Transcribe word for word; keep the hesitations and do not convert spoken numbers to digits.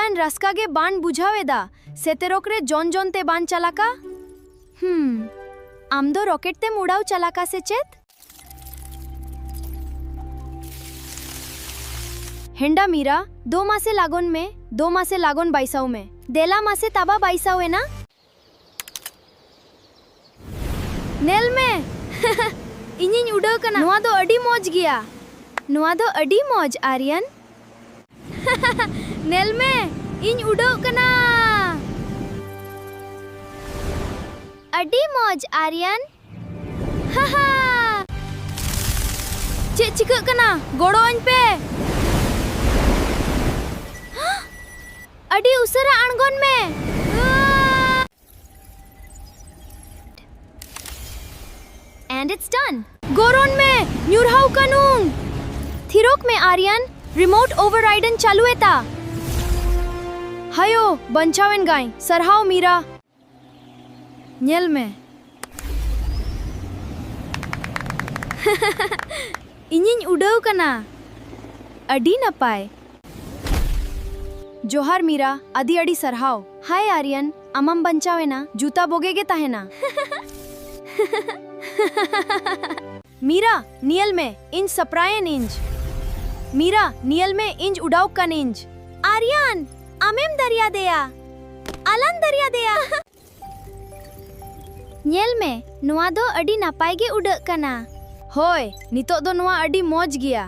ᱤᱧ ᱨᱟᱹᱥᱠᱟᱹ ᱜᱮ ᱵᱟᱹᱧ ᱵᱩᱡᱷᱟᱹᱣ ᱮᱫᱟ᱾ ᱥᱮᱛᱮᱨᱚᱠ ᱨᱮ ᱡᱚᱱ ᱡᱚᱱ ᱛᱮ ᱵᱟᱹᱧ ᱪᱟᱞᱟᱠᱟ᱾ ᱦᱩᱸ, ᱟᱢ ᱫᱚ ᱨᱚᱠᱮᱴ ᱛᱮᱢ ᱩᱰᱟᱹᱣ ᱪᱟᱞᱟᱠᱟ ᱥᱮ ᱪᱮᱫ? ᱦᱮᱸᱰᱟ ᱢᱤᱨᱟ, ᱫᱳ ᱢᱟᱥᱮ ᱞᱟᱜᱚᱱ ᱢᱮ, ᱫᱳ ᱢᱟᱥᱮ ᱞᱟᱜᱚᱱ ᱵᱟᱭᱥᱟᱣ ᱢᱮ᱾ ᱫᱮᱞᱟ ᱢᱟᱥᱮ ᱛᱟᱵᱟ ᱵᱟᱭᱥᱟᱣ ᱮᱱᱟ᱾ ᱧᱮᱞ ᱢᱮ, ᱤᱧᱤᱧ ᱩᱰᱟᱹᱣ ᱠᱟᱱᱟ᱾ ᱱᱚᱣᱟ ᱫᱚ ᱟᱹᱰᱤ ᱢᱚᱡᱽ ᱜᱮᱭᱟ᱾ ᱱᱚᱣᱟ ᱫᱚ ᱟᱹᱰᱤ ᱢᱚᱡᱽ, ᱟᱨᱭᱟᱱ᱾ ᱧᱮᱞ ᱢᱮ, ᱤᱧ ᱩᱰᱟᱹᱣ ᱠᱟᱱᱟ᱾ ᱟᱹᱰᱤ ᱢᱚᱡᱽ, ᱟᱨᱭᱟᱱ᱾ ᱦᱟᱦᱟ! ᱪᱮᱫ ᱪᱤᱠᱟᱹᱜ ᱠᱟᱱᱟ? ᱜᱚᱲᱚ ᱟᱹᱧ ᱯᱮ᱾ ᱟᱹᱰᱤ ᱩᱥᱟᱹᱨᱟ ᱟᱬᱜᱚᱱ ᱢᱮ᱾ ᱩᱣᱟᱹ! And it's done. ᱜᱚᱨᱚᱱ ᱢᱮ, ᱧᱩᱨᱦᱟᱣ ᱠᱟᱱᱩᱝ᱾ ᱛᱷᱤᱨᱚᱜ ᱢᱮ, ᱟᱨᱭᱟᱱ᱾ Remote override ᱤᱧ ᱪᱟᱹᱞᱩᱭᱮᱫᱟ᱾ ᱦᱟᱭᱳ, ᱵᱟᱧᱪᱟᱣᱮᱱ ᱜᱟᱭ᱾ ᱥᱟᱨᱦᱟᱣ, ᱢᱤᱨᱟ᱾ ᱧᱮᱞ ᱢᱮ᱾ ᱤᱧᱤᱧ ᱩᱰᱟᱹᱣ ᱠᱟᱱᱟ᱾ ᱟᱹᱰᱤ ᱱᱟᱯᱟᱭ᱾ ᱡᱚᱦᱟᱨ ᱢᱤᱨᱟ, ᱟᱹᱰᱤ ᱟᱹᱰᱤ ᱥᱟᱨᱦᱟᱣ᱾ ᱦᱟᱭ ᱟᱨᱭᱟᱱ, ᱟᱢᱟᱢ ᱵᱟᱧᱪᱟᱣ ᱮᱱᱟ, ᱡᱩᱛᱟ ᱵᱚᱜᱮ ᱜᱮ ᱛᱟᱦᱮᱱᱟ᱾ ᱢᱤᱨᱟ, ᱧᱮᱞ ᱢᱮ, ᱤᱧ ᱥᱟᱯᱨᱟᱭᱮᱱ ᱤᱧ᱾ ᱢᱤᱨᱟ, ᱧᱮᱞ ᱢᱮ, ᱤᱧ ᱩᱰᱟᱣ ᱠᱟᱱ ᱤᱧ᱾ ᱟᱨᱭᱟᱱ, ᱟᱢᱮᱢ ᱫᱟᱨᱭᱟ ᱫᱮᱭᱟ᱾ ᱟᱞᱟᱱ ᱫᱟᱨᱭᱟ ᱫᱮᱭᱟ᱾ ᱧᱮᱞ ᱢᱮ, ᱱᱚᱣᱟ ᱫᱚ ᱟᱹᱰᱤ ᱱᱟᱯᱟᱭ ᱜᱮ ᱩᱰᱟᱹᱜ ᱠᱟᱱᱟ᱾ ᱦᱳᱭ, ᱱᱤᱛᱚᱜ ᱫᱚ ᱱᱚᱣᱟ ᱟᱹᱰᱤ ᱢᱚᱡᱽ ᱜᱮᱭᱟ᱾